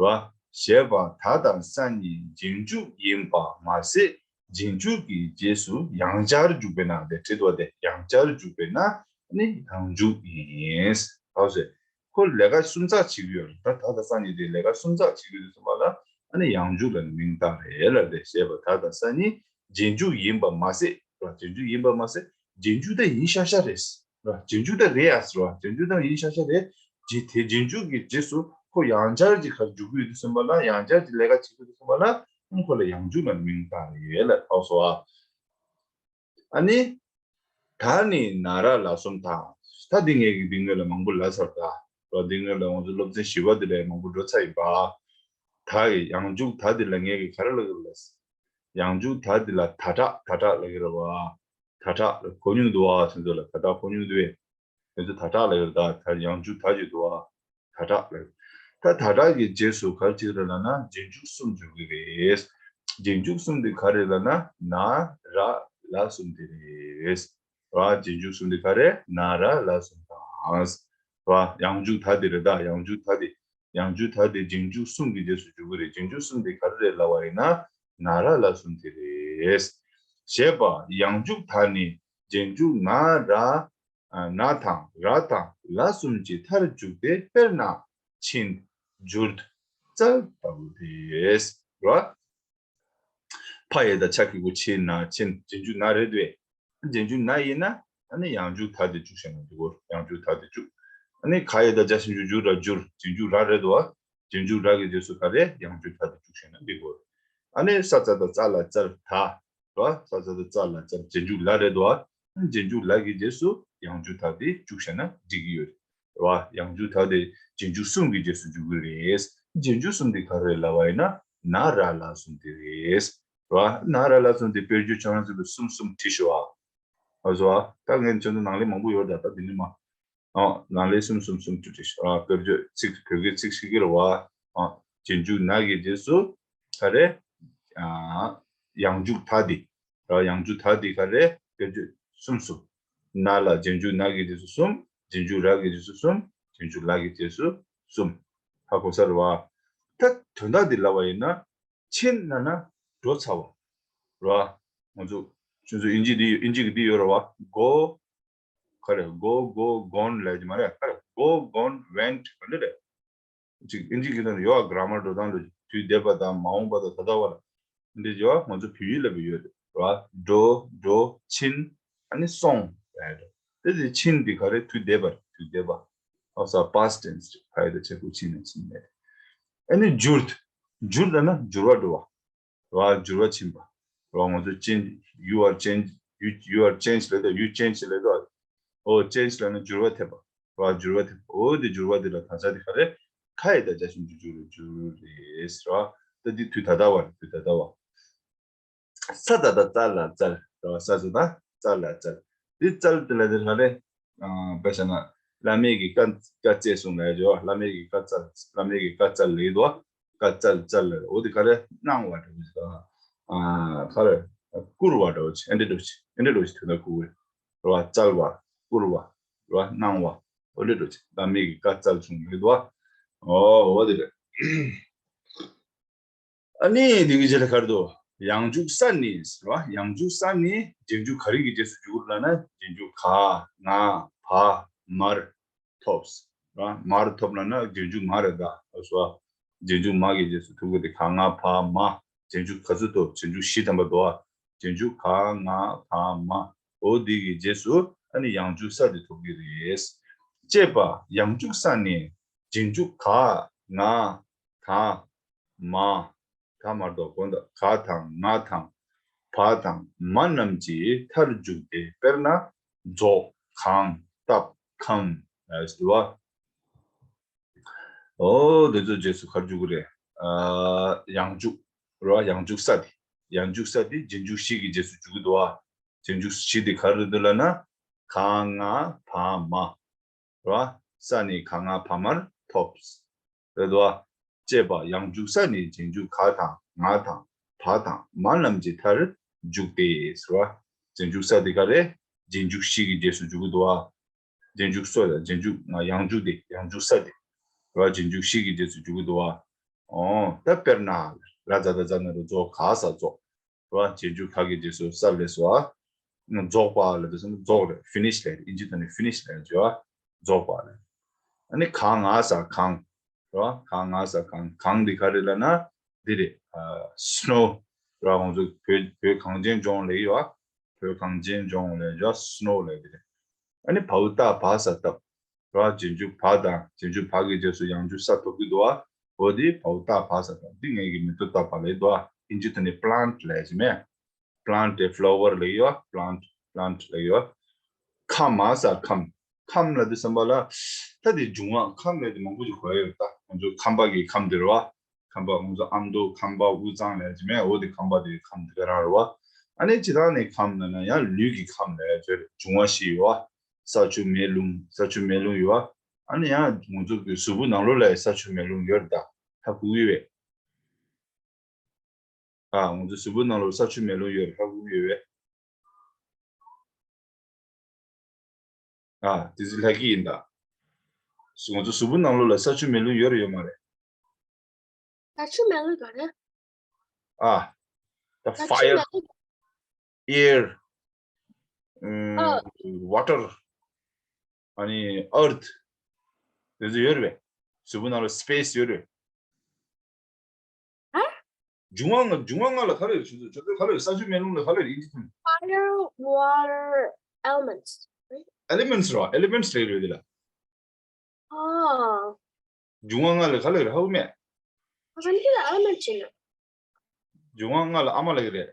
བ། ཞེས་པ་ད་དང་ས་གཉིས་རྗེས་འཇུག་ཡིན་པ་མ་ཟད། རྗེས་འཇུག་གི་རྗེས་སུ་ཡང་བསྐྱར་འཇུག་པས་ན། དེ་བྲིས་འདུག་བ། དེ་ཡང་བསྐྱར་འཇུག་པས་ན་ནི་ཡང་འཇུག་ཡིན། ཧ་གོ་སོང་། ཁོ་ལས་ཀ་སུམ་ཚག་བྱེད་ཀྱི་ཡོད་རེད། ད་ད་དང་ས་གཉིས་དེ་ལས་ཀ་སུམ་ཚག་བྱེད་ཀྱི་ཡོད་དུས་ཙམ་པ་ལ། ཨ་ནི་ཡང་འཇུག་ལ་ནི་མིང་བཏགས་རེད་ལ། དེ་ཞེས་པ་ད་དང་ས་གཉིས་རྗེས་འཇུག་ཡིན་པ་མ་ཟད། རེད་བ། རྗེས་འཇུག་ཡིན་པ་མ་ཟད། རྗེས་འཇུག་ད་ཡིན་ཤག་ཤག་རེད། རེད་བ། རྗེས་འཇུག་ད་རེད་ཡ་ཟེར་བ། རྗེས་འཇུག་ད་ཡིན་ཤག་ཤག་རེད། རྗེས་དེ་རྗེས་འཇུག་གི་རྗེས་སུ་ཁོ་ཡང་བསྐྱར་གྱི་ག་རེ་འཇུག་གི་ཡོད་དུས་ཙམ་པ་ལ། ཡང་བསྐྱར་གྱི་ལས་ཀ་བྱེད་ཀྱི་ཡོད་དུས་ཙམ་པ་ལ། ཨང་། ཁོ་ལ་ཡང་འཇུག་ལ་མིང་བཏགས་རེད་ལ། ཧ་གོ་སོང་ཨ། ཨ་ནི། ད་ནི་ན་ར་ལ་གསུམ་དང་། ད་འདི་ངས་ཀྱི་འདི་སྔོན་ལ་མང་པོ་ལབ་ཚར་ད། རོ། འདི་སྔོན་ལ་ང་ཚོ་སློབ་ཚན་བཞི་པ་འདི་ལ་མང་པོ་འགྲོ་ཚར་ཡིན་པ། ད་ཡི་ཡང་འཇུག་ད་འདི་ལ་ངས་ཀྱི་ག་རེ་ལབ་ཀྱི་རེད་ལབ། ཡང་འཇུག་ད་འདི་ལ་ད་དྲག་ད་དྲག་ལབ་ཀྱི་རེད་བ། ད་དྲག་ལ་གོ་མྱོང་འདུག་བ། ཁྱེད་ཚོ་ལ་ད་དྲག་གོ་མྱོང་འདུག་བས། ཁྱེད་ཚོ་ད་དྲག་ལབ་ཀྱི་རེད་ད། ད་ཡང་འཇུག་ད་ཅིག་འདུག་བ། ད་དྲག་ལབ། ད་ད་དྲག་གི་རྗེས་སུ་ག་རེ་བྱེད་ཀྱི་རེད་ལབ་ན་རྗེས་འཇུག་གསུམ་འཇུག་གི་རེད། རྗེས་འཇུག་གསུམ་དེ་ག་རེ་ལབ་ན་ན་ར་ལ་གསུམ་དེ་རེད། ར། རྗེས་འཇུག་གསུམ་དེ་ག་རེ། ན་ར་ལ་གསུམ་དང་། རེད་བ། ཡང་འཇུག་ད་དེ་རེད་ད། ཡང་འཇུག་ད་དེ། ཡང་འཇུག་ད་དེ་རྗེས་འཇུག་གསུམ་གྱི་རྗེས་སུ་འཇུག་གི་རེད། རྗེས་འཇུག་གསུམ་དེ་ག་རེ་རེད་ལབ་པ་ཡིན་ན། ན་ར་ལ་གསུམ་དེ་རེད། ཞེས་པ། ཡང་འཇུག་ད་ནི་རྗེས་འཇུག་ན་ར། ན་དང་ར་དང་ལ་གསུམ་གྱི་མཐར་འཇུག་སྟེ། དཔེར་ན་ཕྱིན། བསྒྱུར། བཙལ་ལྟ་བུ་རེད། རེད་བ། ཕ་ཡ་བཏགས་ཕྱ་གི་གུ་ཕྱི་ན་ཕྱིན། རྗེས་འཇུག་ན་རེད་དེ། རྗེས་འཇུག་ན་ཡིན་ན་ཨ་ནི་ཡང་འཇུག་ད་དེ་བཅུག་བྱས་ན་འགྲིག་གོ། ཡང་འཇུག་ད་དེ་བཅུག་ཨ་ནི་ག་ཡ་བཏགས་གྱ་ཞབས་ཀྱུ་གྱུ་ར་བསྒྱུར། རྗེས་འཇུག་ར་རེད་དོ། རྗེས་འཇུག་ར་གི་རྗེས་སུ་ག་རེ། ཡང་འཇུག་ད་དེ་བཅུག་བྱས་ན་འགྲིག་གོ། ཨ་ནི་ས་ཙ་བཏགས་རྩ་ལ་རྩལ་ད། རེད་བ། ས་ཙ་བཏགས་རྩ་ལ་རྩལ། རྗེས་འཇུག་ལ་རེད་དོ། རྗེས་འཇུག་ལ་གི་རྗེས་སུ་ཡང་འཇུག་ད་དེ་བཅུག་བྱས་ན་འགྲིག་གི་ཡོད་རེད། རེད་བ། ཡང་འཇུག་ད་དེ་རྗེས་འཇུག་གསུམ་གྱི་རྗེས་སུ་འཇུག་གི་རེད། རྗེས་འཇུག་གསུམ་དེ་ག་རེ་རེད་ལབ་པ་ཡིན་ན། ན་ར་ལ་གསུམ་དེ་རེད། རེད་བ། ན་ར་ལ་གསུམ་དེ་དཔེར་བརྗོད་ཁྱོད་རང་ཚོས་གསུམ་གསུམ་བྲིས་ཤོག་ཨ། ཨ་སོ་ཨ། ད་ངས་ཁྱོད་ཚོ་ནང་ལས་མང་པོ་ཡོད་ད། ད་འདི་ནི་མ། ཨོ། ནང་ལས་གསུམ་གསུམ་གསུམ་བྲིས་ཤོག་ཨ། དཔེར་བརྗོད་ཚིག་བོད་སྐད་ཚིག་ཤིག་གི་རེད་བ། ཨ། རྗེས་འཇུག་ན་གི་རྗེས་སུ་ག་རེ། ཨ། ཡང་འཇུག་ད་དེ། ར། ཡང་འཇུག་ད་དེ་ག་རེ། དཔེར་བརྗོད་གསུམ་གསུམ། ན་ལ་རྗེས་འཇུག་ན་གི་རྗེས་སུ་གསུམ། རྗེས་འཇུག་ར་གི་རྗེས་སུ་གསུམ། རྗེས་འཇུག་ལ་གི་རྗེས་སུ་གསུམ། ཧ་གོ་ས་རེད་བ། ད་དོན་དག་འདི་ལབ་པ་ཡིན་ན། ཕྱིན་ལབ་ན་འགྲོ་ཚར་བ་རེད་བ། ང་ཚོ་ཁྱོད་ཚོ་ཨིན་ཇི་འདི་ཡོད། ཨིན་ཇི་གི་འདི་ཡོད་རེད་བ། གོ། ག་རེ། གོ་གོ་གོན་ལབ་ཀྱི་མ་རེད། ག་རེ། གོ་གོན་ཝེན་ཊི་ག་འདྲ་རེད། ཅིག་ཨིན་ཇི་གི་ནང་ཡོད་ཨ། གྷ་ར་མར་འགྲོ་སྟངས་ལ་དུས་འདས་པ་དང་མ་འོངས་པ་དང་ད་ལྟ་བ་ལ་འདི་ཡོད་ཨ། ང་ཚོ་བོད་ཡིག་ལ་བས་ཡོད་རེད་བ། འགྲོ་འགྲོ་ཕྱིན་ཨ་ནི་སོང་རེད། དེ་དེ་ཕྱིན་འདི་ག་རེ། དུས་འདས་པ་རེད། དུས་འདས་པ། ཨོ་ས་པ་སི་ཊེན་སི་རེད། ཕ་ཡ་བཏགས་ཕྱ་གི་གུ་ཕྱི་ན་ཕྱིན་རེད། ཨ་ནི་བསྒྱུར། བསྒྱུར་ལབ་ན་འགྱུར་བ་འགྲོ་བ། ར། འགྱུར་བ་ཕྱིན་པ། ར། ང་ཚོ་ཅེན་ཇི། you are change, you, you are change ལབ་དང་། you change ལབ་དང་། ཨོ། ཅེན་ཇི་ལབ་ན་འགྱུར་བ་ཐེབས་པ། ར། འགྱུར་བ་ཐེབས་པ། ཨོ་དེ་འགྱུར་བ་དེ་ལ་ད་ཆ་དེ་ག་རེ། ག་ཡ་བཏགས་གྱ་ཞབས་ཀྱུ་གྱུ་ར་བསྒྱུར་རེད་ཟེར་བ། ད་འདི་དུས་ད་ལྟ་བ་རེད། དུས་ད་ལྟ་བ། ས་ད་བཏགས་སྩ་ལ་སྩལ། ར། ས་ད་བཏགས་སྩ་ལ་སྩལ། འདི་སྩལ་དེ་ལ་དེ་ག་རེ། ཨ། དཔེ་བཞག་ན་བླ་མེད་ཀྱི་བཀའ་བཀའ་སྩལ་གསུངས་ལབ་ཡ་ཅིག་ཡོད། བླ་མེད་ཀྱི་བཀའ་སྩལ། བླ་མེད་ཀྱི་བཀའ་སྩལ་ལབ་ཀྱི་འདུག་བ། བཀའ་སྩལ། སྩལ་ལབ། འོ་དེ་ག་རེ། གནང་བ་འདྲ་བོ་ཅིག་དང་། ཨ། ག་རེ། བསྐུར་བ་འདྲ་བོ་ཅིག་ཨེ་འདྲ་འདྲ་བོ་ཅིག་ཨེ་འདྲ་འདྲ་བོ་ཅིག་དོན་དག་གོ་གི་རེད་བ། སྩལ་བ། བསྐུར་བ། རེད་བ། གནང་བ། འོ་འདྲ་འདྲ་བོ་ཅིག་བླ་མེད་ཀྱི་བཀའ་སྩལ་གསུངས་ལབ་ཀྱི་འདུག་བ། ཨོ། འོ་དེ་རེད། ཨ་ནི་དེ་གི་རྗེས་ལ་ག་རེ་འདུག་ཡང་འཇུག་ས་ནི་ཟེར་བ། ཡང་འཇུག་ས་ནི་རྗེས་འཇུག་ག་རེ་གི་རྗེས་སུ་འཇུག་ལབ་ན། རྗེས་འཇུག་ག་ང་བ་མར་ཐོབ་ཟེར་བ། མར་ཐོབ་ལབ་ན་རྗེས་འཇུག་མ་རེད་ད། ཨོ་སོ། རྗེས་འཇུག་མ་གི་རྗེས་སུ་ཐུག་གི་དེ་ག་ང་བ་མ། རྗེས་འཇུག་ག་ཚོད་འདུག་རྗེས་འཇུག་བཞི་ཐམ་པ་འདུག་ཨ། རྗེས་འཇུག་ག་ང་བ་མ། འོ་དེ་གི་རྗེས་སུ་ཨ་ནི་ཡང་འཇུག་ས་དེ་ཐུག་གི་རེད། ཅེས་པ། ཡང་འཇུག་ས་ནི་རྗེས་འཇུག་ག་ང་ད་མ། ད་མར་འདོགས་གོ་ད། ག་དང་ང་དང་བ་དང་མ་རྣམས་ཀྱི་མཐར་འཇུག་སྟེ། དཔེར་ན་རྫོགས། གང་། བཏབ། ཁམས། ཨ་ཟེར་བ། ཨོ་དེ་ཚོ་རྗེས་སུ་ག་རེ་འཇུག་གི་རེད། ཨ། ཡང་འཇུག་རེད་བ། ཡང་འཇུག་ས་དེ། ཡང་འཇུག་ས་དེ་རྗེས་འཇུག་བཞི་གི་རྗེས་སུ་འཇུག་གི་འདུག་བ། རྗེས་འཇུག་བཞི་དེ་ག་རེ་རེད་འདུག་ལབ་ན། ག་ང་བ་མ། རེད་བ། ས་ནི་ག་ང་བ་མར་ཐོབ། རེད་བ། ཅེས་པ། ཡང་འཇུག་ས་ནི་རྗེས་འཇུག་ག་དང་ང་དང་བ་དང་མ་རྣམས་ཀྱི་མཐར་འཇུག་སྟེ་ཟེར་བ། རྗེས་འཇུག་ས་དེ་ག་རེ། རྗེས་འཇུག་བཞི་གི་རྗེས་སུ་འཇུག་གི་འདུག་བ། རྗེས་འཇུག་སོ་ལ་རྗེས་འཇུག་ང་ཡང་འཇུག་དེ་ཡང་འཇུག་ས་དེ། རེད་བ། རྗེས་འཇུག་བཞི་གི་རྗེས་སུ་འཇུག་གི་འདུག་བ། ཨོ། ད་དཔེར་ན། ར་ཛ་ད་རྫ་ན་རུ་རྫོ་ག་ས་རྫོགས། རེད་བ། རྗེས་འཇུག་ག་གི་རྗེས་སུ་ས་ལབ་སོང་ཨ། རྫོགས་པ་ལབ་དུས་ཙམ་པ་རྫོགས་རེད། ཕི་ནིཤ་ལབ་རེད། ཨིན་ཇི་ཐོག་ནས་ཕི་ནིཤ་ལབ་རེད་བ། རྫོགས་པ་ལབ། ཨ་ནི་ག་ང་ས་གངས། རེད་བ། ག་ང་ས་གངས། གངས་འདི་ག་རེ་ལབ་ན་འདི་རེད། ཨ། སི་ནོ། རེད་བ། ང་ཚོ་བོད་བོད་གངས་ཅན་ལྗོངས་ལབ་ཀྱི་ཡོད་བ། བོད་གངས་ཅན་ལྗོངས་ལབ་ཀྱི་ཡོད་བ། སི་ནོ་ལབ་འདི་རེད། ཨ་ནི་བའུ་ཏ་བ་ས་བཏབ། རེད་བ། རྗེས་འཇུག་བ་དང་རྗེས་འཇུག་བ་གི་རྗེས་སུ་ཡང་འཇུག་ས་ཐོབ་ཀྱི་འདུག་བ། འོ་དེ་བའུ་ཏ་བ་ས་བཏབ། འདི་ངས་ཀྱི་མེ་ཏོག་བཏབ་པ་ལབ་ཀྱི་འདུག་བ། ཨིན་ཇི་ཐོག་ནས་པི་ལན་ཊི་ལབ་ཀྱི་མེད། པི་ལན་ཊི་ཕི་ལ་ཝར་ལབ་ཀྱི་ཡོད་བ། པི་ལན་ཊི་པི་ལན་ཊི་ལབ་ཀྱི་ཡོད་བ། ཁ་མ་ས་ཁམས། ཁམས་ལབ་དུས་ཙམ་པ་ལ། ད་དེ་འབྱུང་བ་ཁམས་ལབ་དེ་མང་པོ་ཅིག་གོ་ཡ་ཡོད་ད། ང་ཚོ་ཁམས་པ་གི་ཁམས་དེ་རེད་བ། ཁམས་པ་ང་ཚོ་ཨ་མདོ་ཁམས་པ་དབུས་གཙང་ལབ་ཀྱི་མེད། འོ་དེ་ཁམས་པ་དེ་ཁམས་དེ་ག་རང་རེད་བ། ཨ་ནི་སྤྱིར་བཏང་ནས་ཁམས་ལབ་ན་ཡང་ལུས་ཀྱི་ཁམས་ལབ་ཡ་ཅིག་ཡོད་རེད། འབྱུང་བ་བཞི་ཡོད་བ། ས་ཆུ་མེ་རླུང་། ས་ཆུ་མེ་རླུང་ཡོད་བ། ཨ་ནི་ཡང་ང་ཚོ་གི་གཟུགས་པོ་ནང་ལོགས་ལ་ཡང་ས་ཆུ་མེ་རླུང་ཡོད་རེད་ད། ཧ་གོ་གི་ཡོད་པས། ཨ། ང་ཚོ་གཟུགས་པོ་ནང་ལོགས་ས་ཆུ་མེ་རླུང་ཡོད་རེད། ཧ་གོ་གི་ཡོད་པས། ཨ། དེ་ཚོ་ལྷག་གི་ཡིན་ད། ང་ཚོ་གཟུགས་པོ་ནང་ལོགས་ལ་ས་ཆུ་མེ་རླུང་ཡོད་རེད་ཡོད་མ་རེད། ས་ཆུ་མེ་རླུང་ག་རེ། ཨ། the fire, air, ཨུམ། water, ཨ་ནི་earth དེ་ཚོ་ཡོད་རེད་པས། གཟུགས་པོ་ནང་ལ་space ཡོད་རེད། ཨ། འབྱུང་བ་ལྔ། འབྱུང་བ་ལྔ་ལ་ག་རེ་རེད། ཆུ་ཚོད་ཆུ་ཚོད་ག་རེ་རེད། ས་ཆུ་མེ་རླུང་ལ་ག་རེ་རེད། ཨིན་ཇི་ཐོན། Fire, water, elements. Elements རེད་པ། Elements རེད་རེད་དེ་ལ། ཨ། འབྱུང་བ་ལྔ་ལ་ག་རེ་རེད། ཧ་གོ་མེད། ང་ཚོ་ལ་element ཡིན་ན། འབྱུང་བ་ལྔ་ལ་ཨ་མ་ལབ་ཀྱི་རེད།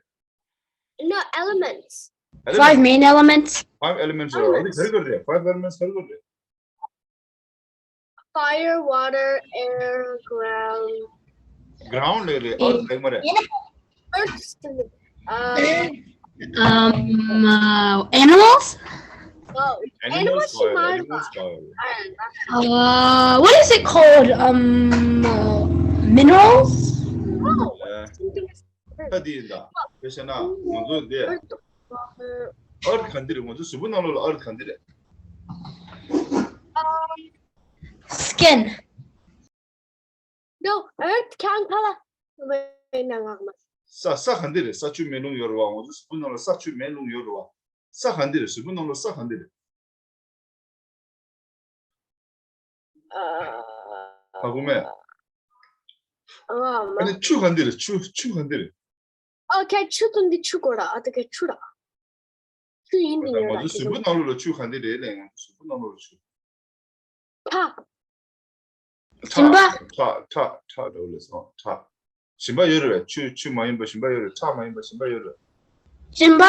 No, elements. Elements. Five main elements. Five elements རེད་པ། དེ་ག་རེ་ག་རེ་རེད། Five elements ག་རེ་ག་རེ་རེད། Fire, water, air, ground. Ground ལབ་རེད། earth ལབ་མ་རེད། Earth is the, uh, um, uh, animals? Oh, animals, animals ཡིན་མ་རེད་པ། Animals ག་Uh, what is it called? Um, uh, minerals? Oh, something is ད་འདི་ཡིན་ད། དཔེ་བཤད་ན་ང་ཚོ་འདི། earth ག་འདི་རེད། ང་ཚོ་གཟུགས་པོ་ནང་ལོགས་ལ་earth ག་འདི་རེད། Skin. No, earth ཁྱང་ཁ་ལ་མེད་ན་ངག་མ། ས་ས་ག་འདི་རེད། ས་ཆུ་མེ་རླུང་ཡོད་རེད་པ། ང་ཚོ་གཟུགས་པོ་ནང་ལ་ས་ཆུ་མེ་རླུང་ཡོད་རེད་པ། ས་ག་འདི་རེད། གཟུགས་པོ་ནང་ལ་ས་ག་འདི་རེད། ཧ་གོ་མེད། ཨ་ནི་ཆུ་ག་འདི་རེད། ཆུ་ཆུ་ག་འདི་རེད། ཨ་ཁྱེད་ཆུ་དང་འདི་ཆུ་གོ་ར། ཨ་ད་ཁྱེད་ཆུ་ར། ཆུ་ཡིན་འདི་ཡོད་ར། ང་ཚོ་གཟུགས་པོ་ནང་ལོགས་ལ་ཆུ་ག་འདི་རེད་ལབ། ང་ཚོ་གཟུགས་པོ་ནང་ལོགས་ལ་ཆུ། ཁྲག་ཁྲག་ཁྲག་ཁྲག་འདྲ་བོ་ལབ་སོང་། ཁྲག་གཞན་པ་ཡོད་རེད་པས། ཆུ་ཆུ་མ་ཡིན་པ་གཞན་པ་ཡོད་རེད། ཁྲག་མ་ཡིན་པ་གཞན་པ་ཡོད་རེད། གཞན་པ།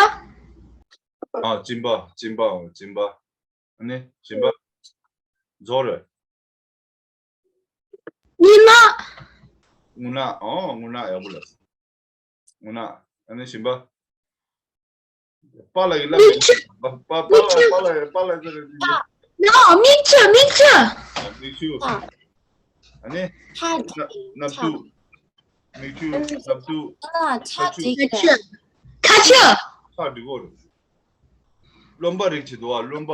ཨ་གཞན་པ་གཞན་པ་གཞན་པ། ཨ་ནི་གཞན་པ། རྫོགས་རེད། རྔུལ་ནག་རྔུལ་ནག་ཨོ་རྔུལ་ནག་ཡག་པོ་ལབ་སོང་། རྔུལ་ནག་ཨ་ནི་གཞན་པ། པཱ་ལགས་ཀྱིས་ལབ་མི་ཤེས། པཱ་པཱ་ལགས་པཱ་ལགས་པཱ་ལགས་ཟེར་རེད། མིག་ཆུ། མིག་ཆུ། མིག་ཆུ། ཨ་ནི། སྣབས་སྣབས་ཆུ། མིག་ཆུ། སྣབས་ཆུ། ཁ་ཆུ། ཁ་ཆུ། ཁ་ཆུ། ཁ་འགྲིག་གོ་རེད། རློན་པ་རིགས་ཅིག་འདུག་པ། རློན་པ།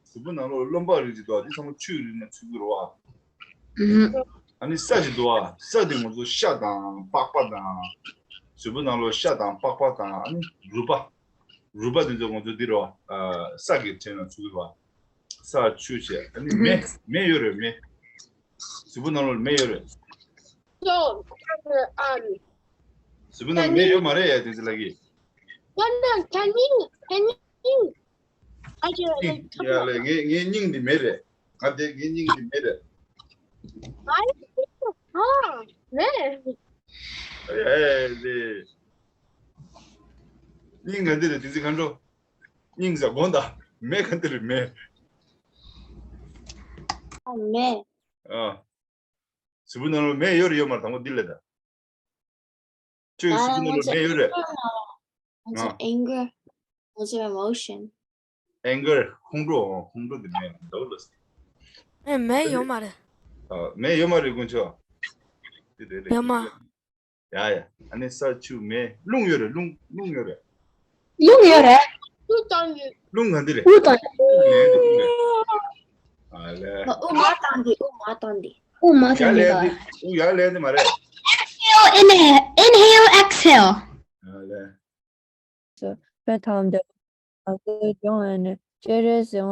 གཟུགས་པོ་ནང་ལོགས་རློན་པ་རིགས་ཅིག་འདུག་པ། འདི་ཚང་མ་ཆུའི་རིགས་ནང་ཚུད་ཀྱི་རེད་པ། ཨ་ནི་ས་ཅིག་འདུག་པ། ས་དེ་ང་ཚོ་ཤ་དང་པགས་པ་དང་། གཟུགས་པོ་ནང་ལོགས་ཤ་དང་པགས་པ་དང་ཨ་ནི་རུས་པ། རུས་པ་དེ་ཚོ་ང་ཚོ་འདི་རེད་པ། ས་གི་གྲས་ནང་ཚུད་ཀྱི་རེད་པ། ས་ཆུ་བྱས་ཨ་ནི་མེ་མེ་ཡོད་རེད་མེ། གཟུགས་པོ་ནང་ལོགས་མེ་ཡོད་རེད། So, um, གཟུགས་པོ་ནང་ལ་མེ་ཡོད་མ་རེད་ཡ། བསྟན་འཛིན་ལགས་ཀྱིས། No, no, can you, can you, I just, སྙིང་། ཡ་ལས་ངའི་ངའི་སྙིང་འདི་མེ་རེད། ང་དེ་ངའི་སྙིང་འདི་མེ་རེད། Why? ཨ་མེ། ཨེ་ལེ། སྙིང་ག་འདི་རེད། བསྟན་འཛིན་མཁའ་འགྲོ། སྙིང་ཟེར་དགོངས་དག་མེ་ག་འདི་རེད་མེ། ཨ་མེ། ཨ། གཟུགས་པོ་ནང་ལ་མེ་ཡོད་རེད་ཡོད་མ་རེད། དང་པོ་འདི་ལས་ད། ཁྱོད་གཟུགས་པོ་ནང་ལ་མེ་ཡོད་རེད། ང་ཚོ་ཨ། anger, ང་ཚོ་emotion. anger ཁོང་ཁྲོ། ཁོང་ཁྲོ་འདི་མེ་འདྲ་བོ་ལ་ཟེར། ཨེ་མེ་ཡོད་མ་རེད། ཨ་མེ་ཡོད་མ་རེད་དཀོན་མཆོག་འདི་རེད་རེད། ཡོད་མ། ཡ་ཡ། ཨ་ནི་ས་ཆུ་མེ་རླུང་ཡོད་རེད། རླུང་རླུང་ཡོད་རེད། རླུང་ཡོད་རེད། དབུགས་བཏང་ཡོད། རླུང་ག་འདི་རེད། དབུགས་བཏང་། དབུགས་ལེན་འདི་དབུགས་ལེན། ཨ་ལས། དབུགས་མ་བཏང་འདི། དབུགས་མ་བཏང་འདི། དབུགས་མ་ཡར་བཏང་འདི་ལེན་ག་འདི། དབུགས་ཡར་ལེན་འདི་མ་རེད། Exhale, inhale, inhale, exhale. ཨ་ལས། So, first time the, uh, John and Jerry